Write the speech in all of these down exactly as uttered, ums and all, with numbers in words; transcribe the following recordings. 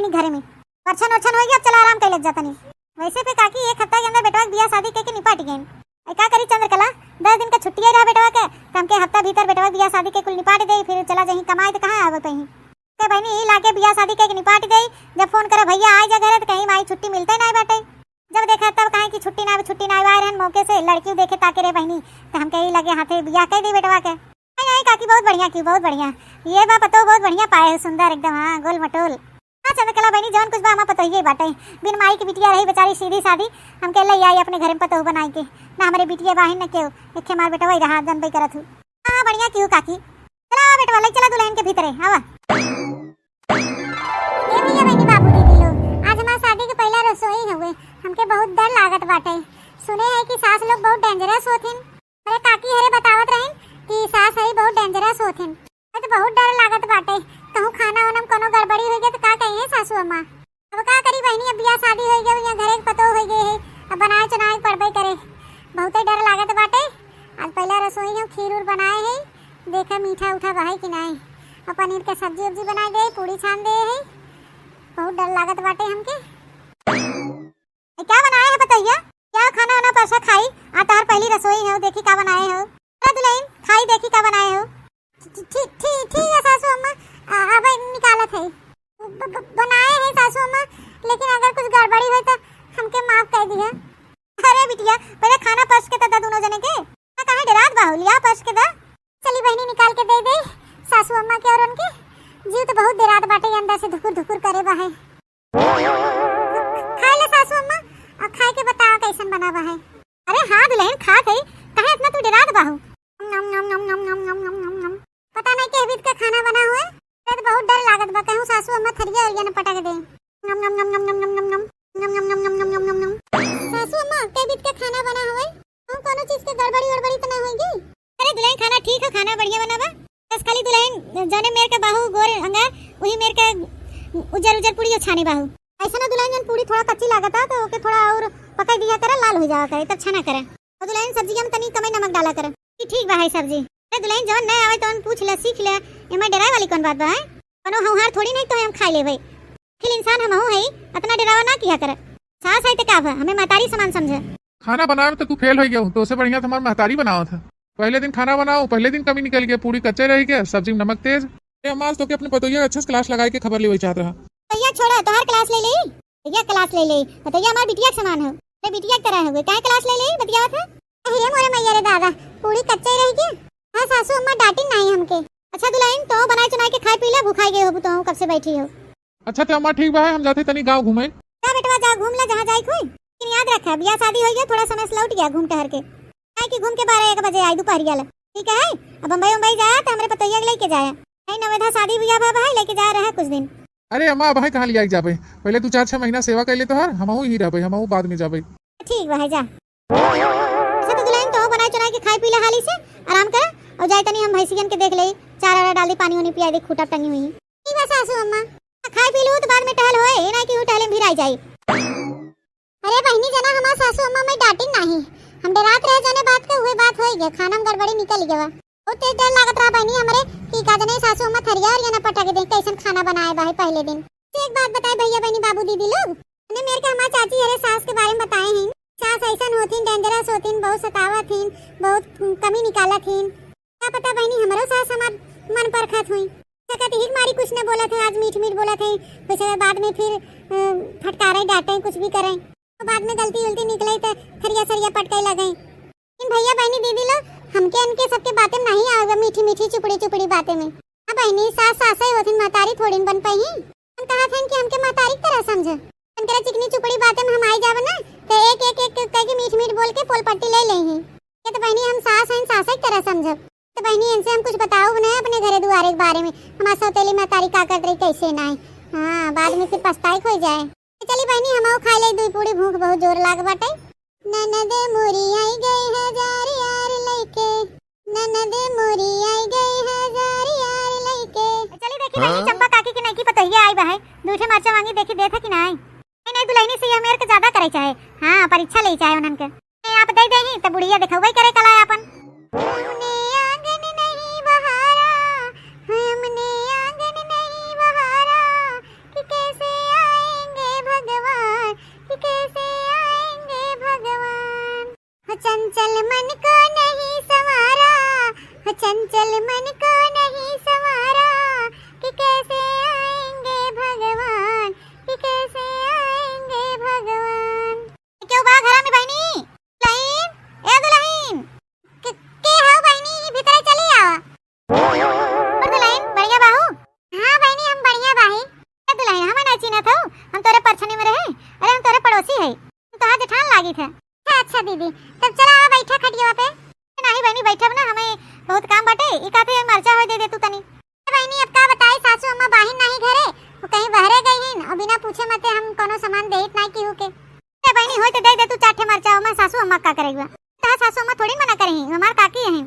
नहीं घरे में। परछन उरछन होइ गया, अब चला आराम कइ लेत जा तनी। वैसे पे काकी एक हफ्ता के अंदर बेटवा के बियाह शादी कइ के निपट गए। ए का करी चंद्रकला, दस दिन का छुट्टी रहा बेटवा के, त हमके हफ्ता भीतर बेटवा के बियाह शादी कइ कुल निपट दे, फिर चला जाही कमाए त कहाँ आवे पही। ते बहिनी, ई लागे बियाह शादी कइ के निपट दे, जब फोन करे भैया आइ जा घरे त कहीं माई छुट्टी मिलते नहीं बाटे। जब देखा तब कहे कि छुट्टी ना, छुट्टी ना आए रहन मौके से, लड़की देखे ताके रे बहिनी, त हमके ई लगे हाथे बियाह कइ दे बेटवा के। नहीं, नहीं काकी, बहुत बढ़िया की, बहुत बढ़िया। ये बा पतोह बहुत बढ़िया पाए हो, सुंदर एकदम, हाँ, गोल मटोल। हाँ चंद्रकला बहिनी, जवन कुछ बा हमार पतोहिए बाटे। बिन माई के बिटिया रही बेचारी सीधी सादी, हमके लइ आई अपने घर में पतोह बनाई के। ना हमरे बिटिया बाहिन न केहू, एक हमार बेटवा ही रहा, जनबे करत हूँ। हाँ बढ़िया की हो काकी। चला बेटवा, लइ चला दुल्हन के भीतरे, आवा। ए भैया बहिनी बाबू दीदी लोग, आज हमार शादी के पहला रसोई हउए, हमके बहुत डर लागत बाटे। सुने है कि सास लोग बहुत dangerous होथिन। अरे काकी हरे बतावत रहिन कि सास हरी बहुत dangerous होथिन। अरे तो बहुत डर लागत बाटे, कहूँ खाना वाना में कोनो गड़बड़ी होइ गई त का कहिए सासू अम्मा? अब का करी बहिनी, अब बियाह शादी होइ गई, यहाँ घरे के पतोह होइ गए है, अब बनाए चुनाए के पड़बे करे। बहुते डर लागत बाटे। आज पहला रसोई हम खीर उर बनाए है, देखा मीठा उठा बहे कि नाई। और पनीर के सब्जी उब्जी बनाए दे, पूड़ी छान दे है, बहुत डर लागत बाटे हमके। ए, क्या बनाए है पतोहिया? क्या खाना वाना परसा खाई? आ तोहार पहली रसोई है, देखी का बनाए हो। अरे दुल्हन, खाई देखी का बनाए हो। ठी-, ठी-, ठी-, ठीक है सासू अम्मा, आ, अब निकालत है। ब-, ब-, बनाए है सासू अम्मा, लेकिन अगर कुछ गड़बड़ी होई त हमके माफ कर दिया। अरे बिटिया, पहले खाना परस के त दा दोनों जने के। ना काहे डरात बाहु, लिया परस के दा। चली बहिनी निकाल के दे दे सासू अम्मा के और उनके। जीव तो बहुत डरात बाटे, अंदर से धुकुर धुकुर करे बा है। खाए ले सासू अम्मा, और खाए के बताओ कैसन बना बा है। अरे हाँ दुल्हन, खात है, काहे इतना तू डरात बाहु? नम, नम, नम। पता नहीं के बीत का खाना बना हुए, तो बहुत डर लागत बा, कहूँ सासू अम्मा थरिया उरिया न पटक दे। नम, नम, नम। सासू अम्मा, के बीत का खाना बना हुए, कहूँ कोनो चीज के गड़बड़ी उड़बड़ी तो ना होई? अरे दुल्हन, खाना ठीक है, खाना बढ़िया बना बा। बस खाली दुल्हन जौने मेर के बाहु गोर अंगार, वही मेर के उजर उजर पूड़ी छाने बाहु। ऐसा ना दुल्हन, जौन पूड़ी थोड़ा कच्ची लागता तो ओके थोड़ा और पकाई दिया करे, लाल हो जावा करे, तब छाना करे। और दुल्हन, सब्जिया में तनी कमे नमक डाला करे। कि ठीक बा है सब्जी। अरे दुल्हन, जौन नहीं आवे तौन पूछ ले, सीख ले, एमे डराए वाली कौन बात बा है? कोनो हौहार थोड़ी नहीं तो हम खा लेबे। फिर इंसान हमहू है, इतना डरावा ना किया करे। सास है ते का बा, हमें महतारी समान समझे। खाना बनावे में तो तू फेल हो गया, तो से बढ़िया तुम्हार महतारी बनावत है। पहले दिन खाना बनाओ, पहले दिन कमी निकल गया, पूड़ी कच्चे रह गया, सब्जी में नमक तेज। ए अम्मा, आज तो के अपने पतोहिया के अच्छे से क्लास लगाए के खबर लेवे चाहत रहा। पतोहिया छोड़ा, तोहार क्लास ले ले, भैया क्लास ले ले, पतोहिया हमार बिटिया के समान हो। अरे बिटिया के तरह हो गए, काहे क्लास ले ले, बतियावत है? अरे मोरे मैया रे दादा, पूड़ी कच्चे रह गया। हाँ सासू अम्मा डांटी नहीं हमके। अच्छा दुल्हन, तो बनाए चुनाए के खाए पी ले, भूखाई गए हो, तो कब से बैठी हो। अच्छा तो अम्मा ठीक बा है, हम जाते तनी गाँव घूमे। जा बेटवा, जा घूम ले जहाँ जाए कोई, लेकिन याद रखा बियाह शादी हो गया, थोड़ा समय से लौट गया घूम टहर के, काहे कि घूम के बारह एक बजे आई दोपहरिया ले, ठीक है? अब बम्बई उम्बई जाया तो हमरे पतोहिया के लेके जाया, नहीं नवेधा शादी बियाह भा भाई लेके जाया रहा कुछ दिन। अरे अम्मा, अब है कहाँ लिया जाबे, पहले दो चार छह महीना सेवा कर ले तोहार, हमहू ही रहबे, हमहू बाद में जाबे। ठीक बा है, जा। अच्छा तो दुल्हन, तो बनाए चुनाए के खाए पी ले हाली से, आराम कर, और जाए तनी हम भैंसियन के देख ले, चारा वारा डाल दे, पानी वानी पिया दे, खूटा टंगी हुई। ठीक बा सासू अम्मा, खाए पी लू तो बाद में टहल होए, ये ना कि वो टहले में भिराई जाए। अरे बहिनी जना, हमार सासू अम्मा मैं डांटिन नाही, हम डरात रहे जौने बात के, उहे बात होई गया, खाना में गड़बड़ी निकल गया। बहुत तेज डर लागत रहा बहिनी हमरे कि का जने सासू अम्मा थरिया और ना पटक दे, कैसन खाना बनाए बा है पहले दिन। एक बात बताए भैया बहिनी बाबू दीदी लोग, हमने मेर के हमार चाची हरे सास के बारे में बताए हैं, सास ऐसन होथिन, dangerous होथिन, बहुत सतावत हिन, बहुत कमी निकालत हिन। का पता बहिनी हमरो सास हमार मन परखत हुई, सकत ही मारी कुछ न बोलत है, आज मीठ मीठ बोलत है, वैसे बाद में फिर अ, फटकारे डांटे कुछ भी करे, तो बाद में गलती उलती निकले तो थरिया सरिया पटके लगे। लेकिन भैया बहिनी दीदी लोग, हमके इनके सबके बातें में नहीं आवे, मीठी मीठी चुपड़ी चुपड़ी बातें में। हाँ बहिनी, सास सासे होथिन, महतारी थोड़ी न बन पाई। हम कहा थे कि हमके महतारी की तरह समझे, उनके चिकनी चुपड़ी बातें में हम आई जावे ना, तो एक एक एक एक करके मीठ मीठ बोल के पोल पट्टी ले ले ही। ये तो बहिनी हम सास हैं, सासे की तरह समझब। तो बहिनी इनसे हम कुछ बताओ ना अपने घरे दुआरे के बारे में, हमार सौतेली महतारी का करत रही, कैसे नाई। हाँ, बाद में फिर पछताई हो जाए। चली बहिनी, हम खाए ले दुई पूड़ी, भूख बहुत जोर लाग बाटे। ननद मोरी आई गई हजार यार लइके, ननद मोरी आई गई हजार यार लइके। चली देखी नहीं, हाँ? चंपा काकी की नईकी पतोहिया आई बा है, दूठे मरचा मांगी देखी देत है कि नाई। नहीं, नहीं, दुल्हनी से यह मेर के ज्यादा करे चाहे, हाँ, परीक्षा ले चाहे उन्हन के। आप दे देही त बुढ़िया देखउबे करे कला आपन। हमने आंगन नहीं बहारा, हमने आंगन नहीं बहारा, कि कैसे तोरे परछनी में रहे? अरे हम तोरे पड़ोसी है, हम तोहार जेठान लागित है। अच्छा, अच्छा दीदी, तब चला आवा बैठा खटिया पे। नाही बहिनी, बैठब ना, हमें बहुत काम बाटे। ई काते मरचा होई दे दे तू तनी। ए बहिनी, अब का बताई, सासू अम्मा बाहिन नाही घरे, वो कहीं बहरे गई हिन, और बिना पूछे मते हम कोनो सामान देहित नाही केहू के। ए बहिनी, होई तो दे दे तू चार ठे मरचा, ओमा सासू अम्मा का करेगा? तहार सासू अम्मा थोड़ी मना करही, हमार काकी है।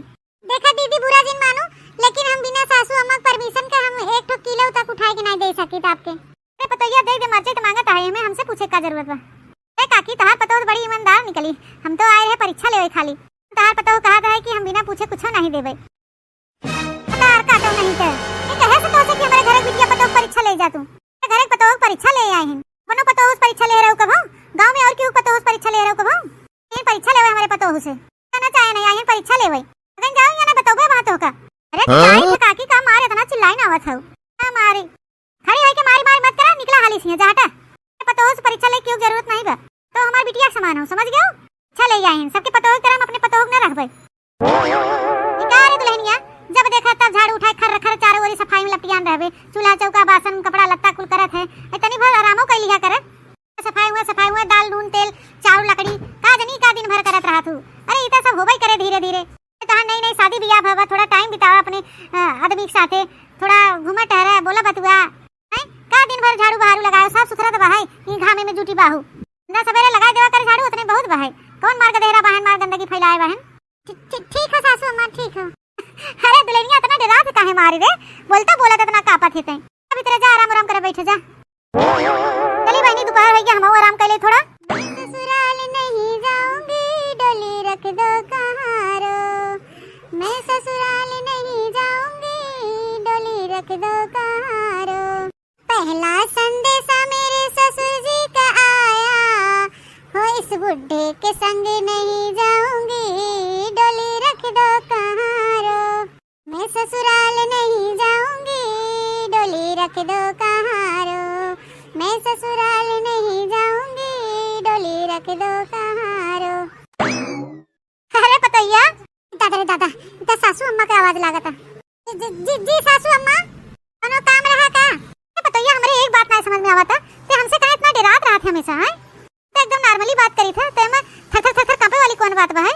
देखा दीदी, बुरा जिन मानू, लेकिन हम बिना सासू अम्मा के परमिशन के हम एक ठो किलो तक उठाए के नाही दे सकित आपके। अरे पतोहिया, दे दे मरचा, तो मांगत है, हमें हमसे पूछे का जरूरत बा? ए काकी, तहार पतोह बड़ी ईमानदार निकली, हम तो आए रहे परीक्षा लेवे खाली। तहार पतोह कहत है कि हम बिना पूछे कुछो नाही देबे। तार काटो नहीं तो। ये कहे से तो से कि हमारे घर के बिटिया पतोह परीक्षा ले जा तू। हमारे घर के पतोह परीक्षा ले आए हैं। कोनो पतोह से परीक्षा ले रहो कबो? गांव में और केहू पतोह से परीक्षा ले रहो कबो? ये परीक्षा लेवे हमारे पतोह से। कहना चाहे नहीं, आई हैं परीक्षा लेवे। अगर जाओ या ना बतोबे बात होगा। अरे हाँ? जाई थे काकी का मार इतना चिल्लाई ना आवत हो। का मारी? खड़ी होके मारी मारी मत करा, निकला हाली से, जा हटा। पतोह से परीक्षा ले केहू जरूरत नहीं बा। तो हमार बिटिया के समान हो, समझ गयो? अच्छा ले आए हैं, सबके पतोह की तरह हम अपने पतोह के ना रखबे। ई का रे दुल्हनिया, जब देखा तब झाड़ू उठाए खर खर चारों ओरी सफाई में लपटियान रहबे, चूल्हा चौका बासन कपड़ा लत्ता कुल करत है, ए तनी भर आरामो कर लिहा करे। सफाई हुआ, सफाई हुआ, दाल नून तेल चाउर लकड़ी, का जनी का दिन भर करत रहा तू। अरे ई तो सब होबे करे धीरे धीरे। तहार नई नई शादी बियाह भवा, थोड़ा टाइम बितावा अपने अ, आदमी के साथे, थोड़ा घूमा टहरा, बोला बतुआ। हैं? का दिन भर झाड़ू बहारू लगाओ, साफ सुथरा तो बहाई, ई घामे में जूटी बाहू। ना सवेरे लगाए देवा करे झाड़ू, उतने बहुत बहाई। कौन मार गदेहरा बहन, मार गंदगी फैलाए बहन? ठी-, ठी-, ठीक है सासू अम्मा, ठीक है। अरे दुल्हनिया, इतना डरात काहे मारी रे? बोलता बोलत इतना कापत है तैं। अभी तेरा जा, आराम आराम करे बैठे जा। चली बहनी, दोपहर हो गया, हम आराम कर ले थोड़ा। मैं ससुराल नहीं जाऊंगी, डोली रख दो कहारो। मैं ससुराल नहीं जाऊंगी, डोली रख दो कहारो। पहला संदेशा मेरे ससुर जी का आया, हो इस बुढ़े के संग नहीं जाऊंगी, डोली रख दो कहारो। मैं ससुराल नहीं जाऊंगी, डोली रख दो कहारो। मैं ससुराल नहीं जाऊंगी, डोली रख दो कहारो। अरे पतोहिया, दादा रे दादा, ई तो सासू अम्मा के आवाज लागत है। जी, जी, जी सासू अम्मा, कोनो काम रहा का? ए पतोहिया, हमरे एक बात ना समझ में आवत है, ते हमसे काहे इतना डरात रहत है हमेशा, हैं? तो एकदम normally बात करी था, तो एमे थर थर थर थर कांपे वाली कौन बात बा है?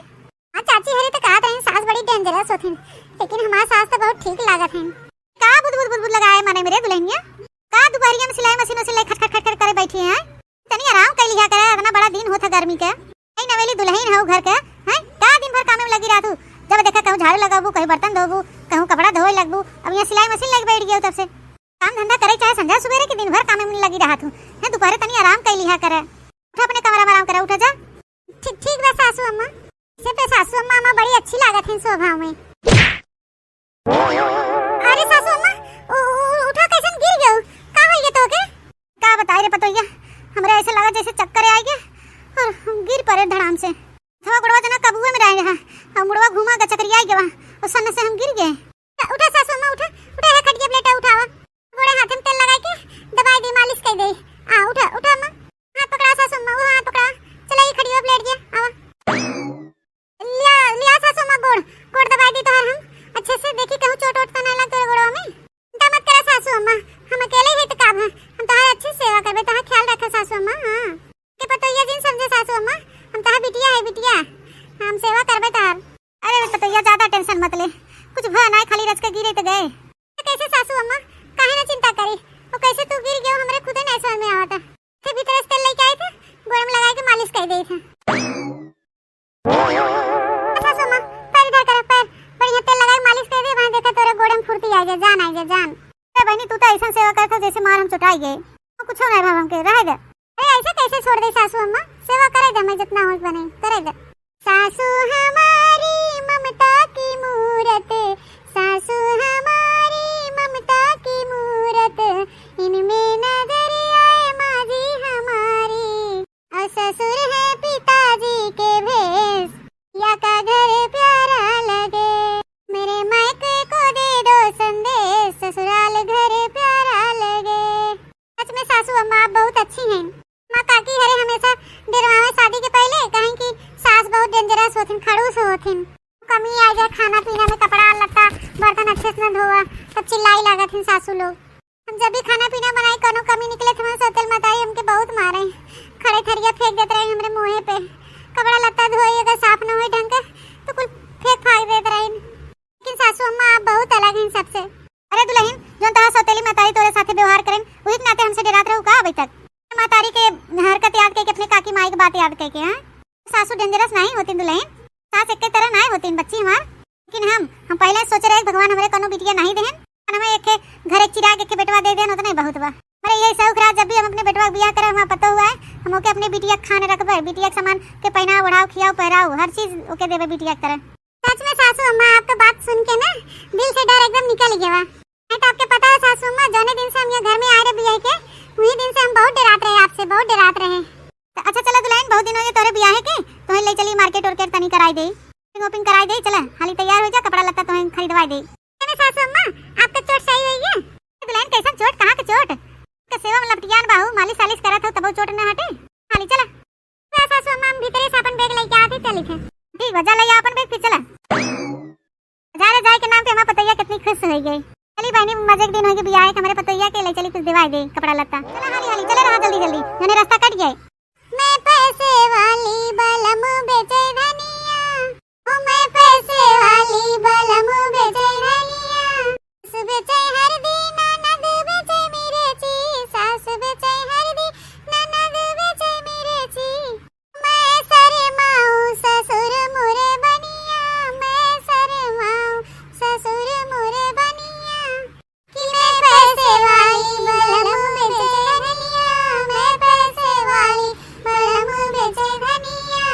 हाँ चाची, हरी तो कहत रही सास बड़ी dangerous होथिन, लेकिन हमार सास तो बहुत ठीक लागत हैं। का बुद बुद बुद बुद लगाए माने मेरे दुल्हनिया? का दोपहरिया में सिलाई मशीन उशीन ले खट खट खट खट करे बैठी हैं? तनी आराम कर लिया करे, इतना बड़ा दिन होता गर्मी के। नई नवेली दुल्हन है घर के, हैं? का दिन भर काम में लगी रहत हूँ? जब देखा कहूँ झाड़ू लगाबू, कहीं बर्तन धोबू, कहूँ कपड़ा धोए लगबू, अब यहाँ सिलाई मशीन लग बैठ गया तब से। काम धंधा करे चाहे संझा सुबेरे के दिन भर काम में लगी रहत हूँ। हैं, दोपहरे तनी आराम कर लिहा करे। उठा अपने कमरा में आराम करे, उठा जा। ठीक, ठीक बा सासू अम्मा। से पे सासू अम्मा, अम्मा बड़ी अच्छी लागत है स्वभाव में। अरे सासू अम्मा, उ-, उ-, उठा कैसन गिर गयो? का होई गया तोके? का बताई रे पतोहिया, हमरे ऐसे लगा जैसे चक्कर आ गया और हम गिर पड़े धड़ाम से। थवा गोड़वा जना कबुए में रह गया, हम गोड़वा घुमा के चक्कर आ गया और सन्न से हम गिर गए। उठा सासू अम्मा, उठा, उठा, है खटिया प्लेटा उठावा। गोड़े हाथ में तेल लगाई के दबाई दी, मालिश कर दे। आ, उठा, उठा अम्मा। हाथ पकड़ा सासू अम्मा, वो हाथ पकड़ा। चला ये खटिया प्लेट गया, आवा। लिया, लिया सासू अम्मा गोड़, गोड़ दबाई दी तोहर हम। अच्छे से देखी कहूँ चोट वोट तो नहीं लग तोरे गोड़वा में। चिंता मत करा सासू अम्मा, हम अकेले ही तो काम है। हम तोहर अच्छे से सेवा करबे, तोहर ख्याल रखे सासू अम्मा। हाँ। के पतोहिया जिन समझे सासू अम्मा, हम तोहर बिटिया है बिटिया। हम सेवा करबे तोहर। अरे पतोहिया, ज्यादा tension मत ले, कुछ भय नाय, खाली रच के गिरे तो गए। तो कैसे सासू अम्मा, काहे ना चिंता करी, वो कैसे तू गिर गयो, हमरे खुदे नहीं समझ में आवता। फिर भीतर से तेल लेके आई थे, गोड़ में लगाई के मालिश कर दी थे। सासू अम्मा, पैर इधर कर, पैर बढ़िया तेल लगाई, मालिश कर दे, वहाँ देखा तोरे गोड़ में फुर्ती आ जाए, जान आ जाए, जान। अरे बहनी, तू तो ऐसा सेवा करत हो जैसे मार हम चुटाई गए। तो कुछ नहीं भाव हमके, रह दे। अरे ऐसे कैसे छोड़ दे सासू अम्मा, सेवा करे दे, मैं जितना हो बने करे दे। सासू हमारी ममता की मूरत, सासू हमारी ममता की मूरत, इनमें नजर आए माँ जी हमारी। और ससुर है पिताजी के भेष, या का घर प्यारा लगे। मेरे मायके को दे दो संदेश, ससुराल घर प्यारा लगे। सच में सासू अम्मा आप बहुत अच्छी हैं। माँ काकी हरे हमेशा डेरवावे शादी के पहले, कहें कि सास बहुत dangerous होथिन, खड़ूस होथिन। कमी आ जाए खाना पीना में, कपड़ा लत्ता बर्तन अच्छे से न धोवा, तब चिल्लाई लागत हैं सासू लोग। हम जब भी खाना पीना बनाई, महतारी हमके बहुत मारे, खड़े थरिया फेंक देत रही हमरे मुँहे पे। कपड़ा लत्ता धोई अगर साफ न होई ढंग के तो कुल फेंक फांक देत रही। लेकिन सासू अम्मा आप बहुत अलग हैं सबसे। अरे दुलहिन, जौन तोहार सौतेली महतारी तोरे साथे व्यवहार करेन, वही के नाते हमसे डेरात रहू का अबे तक? महतारी के हरकत याद कइके, अपने काकी माई के बात याद कइके, हाँ? सासू dangerous नाहीं होतीन दुलहिन, सास एक्के तरह नाहीं होतीन बच्ची हमार। लेकिन हम, हम पहिले सोचे रहे भगवान हमरे कौनो बिटिया नाहीं देहेन, हमें एक्के घर एक चिराग एक्के बेटवा दे देन, उतने बहुत बा। अरे ये शौक रहा, जब भी हम अपने बेटवा के बियाह करे, हमार पतोह हुआ है, हम ओके अपने बिटिया के खान रखबे, बिटिया के सामान के पहनाव, ओढ़ाव, खियाव, पहिराव, हर चीज ओके देबे बिटिया के तरह। सच में सासू अम्मा, आपका बात सुन के ना दिल से डर एकदम निकल गया बा। नहीं तो आपके पता है सासू अम्मा, जौने दिन से हम ये घर में आए रहे बियाह के, वही दिन से हम बहुत डेरात रहे आपसे, बहुत डेरात रहे। तो अच्छा चला दुलहिन, बहुत दिन हो गए तोरे बियाह के, तोहे ले चली market उर्केट तनी कराई दे, shopping कराई दे। चला हाली तैयार हो जा, कपड़ा लत्ता तोहे खरीदवाई दे। अरे सासू अम्मा, आपका चोट सही हुई है? दुलहिन कैसन चोट, कहाँ के चोट? के सेवा में लपटियान बाहू, मालिश सालिश करत हो तबो चोट न हटे। हाली चला। जा सासू अम्मा, हम भीतरे से अपन bag लेके आते, चली थे। ठीक बा, जा ले आ अपन bag, फिर चला। बाजारे जाए के नाम पे हमार पतोहिया कितनी खुश हो गई। चली बहनी, मजे के दिन हो गए बियाह के, हमरे पतोहिया के ले चली कुछ दिवाई दे, कपड़ा लत्ता। चला हाली हाली, चले रहा जल्दी जल्दी, जाने रास्ता कट जाए। मैं पैसे वाली बलम बेचे धनिया, ओ मैं पैसे वाली बलम बेचे धनिया। सास बेचे हरदी, ननद बेचे मिर्ची, सास बेचे हरदी, ननद बेचे मिर्ची। मैं शर्माऊं ससुर मोरे बनिया, मैं शर्माऊं ससुर मोरे बनिया। कि मैं पैसे वाली बलम बेचे धनिया, मैं पैसे वाली बलम बेचे धनिया।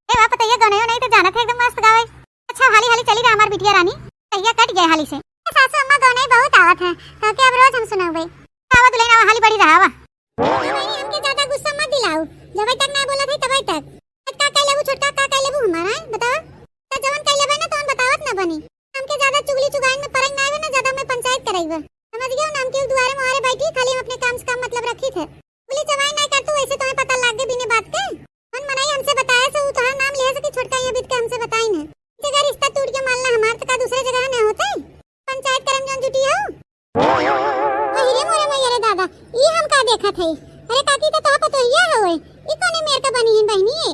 ए वाह, पतोहिया गौनयो नहीं तो जानत है, एकदम मस्त गावे। अच्छा, हाली हाली चली रहा हमार बिटिया रानी, तहिया कट गए हाली से। ए सासू अम्मा, गौनई बहुत आवत है, तो के अब रोज हम सुनउबे। आवा दुलहिन, आवा, हाली बढ़ी रहा, आवा। ए बहनी, हमके ज्यादा गुस्सा मत दिलाओ, जब तक ना बोलत है तब तक। आज का कह लेबू छोटका, का कह लेबू हमारा, हैं? बताओ। तो जवन कह लेबे ना, तवन बतावत ना बनी। हमके ज्यादा चुगली चुगाइन में परंग ना आवे ना, ज्यादा मैं पंचायत कराइबे। समझ गयो ना, हम केहू दुआरे मुहारे बैठी, खाली हम अपने काम से काम मतलब रखी थे। चुगली चुगाइन ना कर तू, ऐसे तुम्हें पता लाग गए बिने बात के। मन मनाई हमसे बताए से ऊ तोहार नाम ले सकी, छोटका ये बीत के हमसे बताई ना। जगह रिश्ता टूट के मान ला हमार, तो का दूसरे जगह ना होते? पंचायत करम जौन जुटी हो। अरे मोरे मैया रे दादा, ई हम का देखत हई? अरे काकी, तो तोहार पतोहिया हवे, ई कौने मेर का बनी है बहिनी?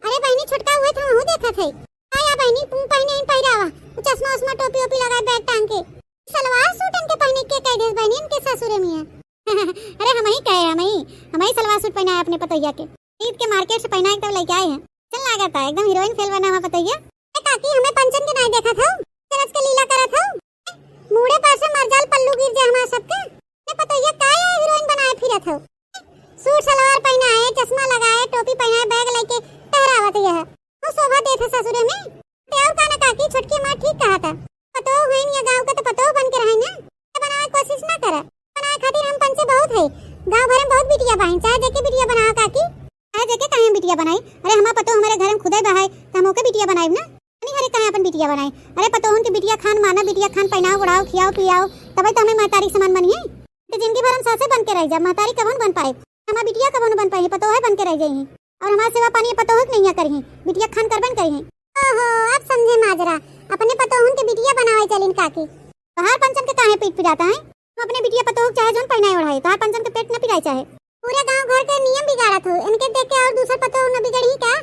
अरे बहिनी, छोटका हुए तो हमहू देखत हई। आया बहिनी, तुम पहने इन पहिरावा, उ चश्मा उश्मा, टोपी ओपी लगाए, बैग टांग के। सलवार सूट इनके पहने के कह देस बहिनी, इनके ससुरे में है। अरे हमही कहे, हमही, हमही सलवार सूट पहनाए अपने पतोहिया के। खरीद के market से पहनाए के तब लेके आए हैं। चल लागत है, एकदम हीरोइन फेल बना हुआ पतोहिया। ए काकी, हमें पंचन के नाई देखत हो? चरच के लीला करत हो? मूड़े पर से मरजाल पल्लू गिर जाए हमार सबके। ए पतोहिया, का ये हीरोइन बनाए फिरत हो? सूट सलवार पहनाए, चश्मा लगाए, टोपी पहनाए, बैग लेके टहरावत यह। वो शोभा देत है ससुरे में। ते और का ना काकी, छोटकी माँ ठीक कहा था। पतोह हुइन या गाँव का तो पतोह बन के रहे ना। बनावे कोशिश ना करे। बनावे खातिर हम पंचे बहुत है। गाँव भर में बहुत बिटिया बाइन, चाहे जेके बिटिया बनावा काकी। चाहे जेके काहे बिटिया बनाई। अरे हमार पतोह हमारे घर में खुदे बहाए, तो हम ओके बिटिया बनाइब ना। नहीं, अरे काहे अपन बिटिया बनाई? अरे पतोहन के बिटिया खान माना, बिटिया खान पहनाओ, ओढ़ाओ, खियाओ, पियाओ, तबे तो हमें महतारी के समान बनिए। तो जिंदगी भर हम सासे बन के रह जा, महतारी कबहुन बन पाए? हमार बिटिया कबहुन बन पाई, पतोहे बन के रह जाई। और हमार सेवा पानी पतोह के नहीं करी, बिटिया खान करबन करी। ओहो, अब समझे माजरा, अपने पतोहन के बिटिया बनावे चलिन काकी। तोहार पंचन के काहे पीठ पिराता है? हम अपने बिटिया पतोह के चाहे जौन पहनाए ओढ़ाए, तोहार पंचन के पेट न पिराए चाहे। पूरा गांव घर के नियम बिगाड़त हो, इनके देख के और दूसर पतोह न बिगड़ी का?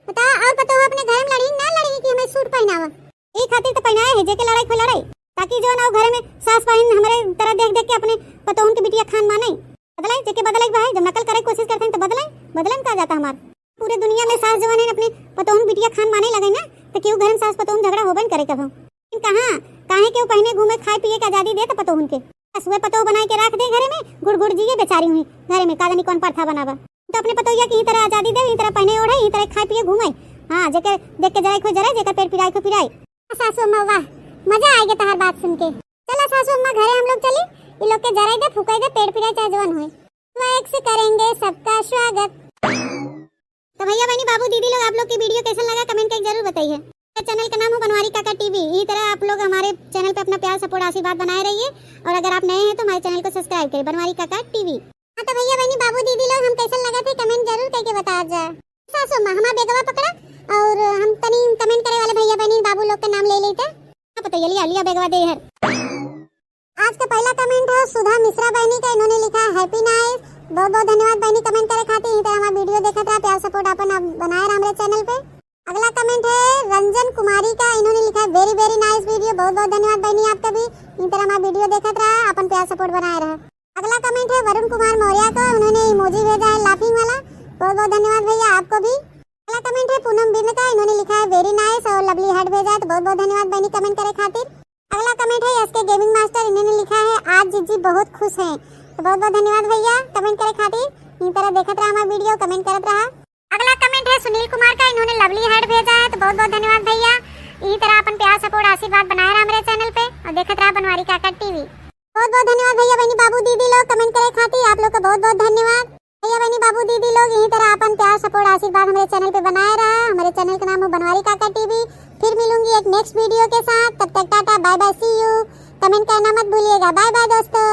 बताओ, और पतोह अपने घर में लड़ी ना लड़ी कि हमें सूट पहनावा? ई खातिर तो पहनाए है, जेके लड़ाई को लड़ाई, ताकि जौन और घर में सास बहिन हमारे तरह देख देख के अपने पतोहन के बिटिया खान माने। बदलाई, जेके बदलाई भाई, जब नकल करे के कोशिश करते हैं तो बदलाई, बदलन का जाता हमार। पूरे दुनिया में सास जवन है अपने पतोहन बिटिया खान माने लगे ना, तो केहू घर में सास पतोहन झगड़ा होबे न करे कभो। लेकिन कहाँ, काहे केहू पहने घूमे खाए पिए के आजादी दे तो पतोहन के, बस वे पतोह बनाए के रख दे घरे में, गुड़ गुड़ जिए बेचारी हुई घरे में, का जानी कौन प्रथा बनावा। तो अपने पतोहिया के ही तरह आजादी दे, ही तरह पहने ओढ़े, ही तरह खाए पिए घूमे। हाँ, जेके देख के जराई खो जराई, जेकर पेट पिराई खो पिराई। सासू अम्मा, वाह, मजा आ गया तहार बात सुन के। चला सासू अम्मा, घरे हम लोग चली, इ लोग के जराई दे, फुकाई दे, पेट पिराई चाहे जवन होए। Like से करेंगे सबका स्वागत। तो भैया बहनी बाबू दीदी लोग, आप लोग के video कैसन लगा comment करके जरूर बताइए। मेरे channel का नाम है बनवारी काका टीवी। इसी तरह आप लोग हमारे channel पे अपना प्यार support आशीर्वाद बनाए रहिए, और अगर आप नए हैं तो हमारे channel को subscribe करें, बनवारी काका टीवी। हाँ तो भैया बहनी बाबू दीदी लोग, हम कैसन लगा थे comment जरूर करके बता जा। सासू अम्मा हमार बेगवा पकड़ा और हम तनी comment करे वाले भैया बहनी बाबू लोग का नाम ले लेते। हाँ पतोहिया, लिया लिया बेगवा दे हर। आज का पहला comment है सुधा मिश्रा बहनी का, इन्होंने लिखा है, Happy night। बहुत बहुत धन्यवाद बहिनी comment करे खातिर। इही तरह हमार video देखत रहा, प्यार support आपन आप बनाए रहा हमरे channel पे। अगला comment है रंजन कुमारी का, इन्होंने लिखा है very very nice video। बहुत बहुत धन्यवाद बहिनी आपका भी, इही तरह हमार video देखत रहा, आपन प्यार support बनाए रहा। अगला comment है वरुण कुमार मौर्य का, उन्होंने emoji भेजा है laughing वाला। बहुत बहुत धन्यवाद भैया आपको भी। अगला comment है पूनम बिन का, इन्होंने लिखा है very nice और lovely heart भेजा है, तो बहुत बहुत धन्यवाद बहिनी comment करे खातिर। अगला comment है एस के गेमिंग मास्टर, इन्होंने लिखा है आज जीजी बहुत खुश हैं, तो बहुत बहुत धन्यवाद भैया comment करे खातिर। इही तरह देखत रहा हमार video, comment करत रहा। अगला comment है सुनील कुमार का, इन्होंने lovely heart भेजा है, तो बहुत बहुत धन्यवाद भैया। इही तरह आपन प्यार support आशीर्वाद बनाए रहा हमरे channel पे और देखत रहा बनवारी काका टीवी। बहुत बहुत धन्यवाद भैया बहिनी बाबू दीदी लोग comment करे खातिर, आप लोग का बहुत बहुत धन्यवाद। भैया बहिनी बाबू दीदी लोग इही तरह आपन प्यार support आशीर्वाद हमरे channel पे बनाए रहा। हमरे channel का नाम है बनवारी काका टीवी। फिर मिलूंगी एक next video के साथ, तब तक टाटा bye bye see you। Comment करना मत भूलिएगा, bye bye दोस्तों।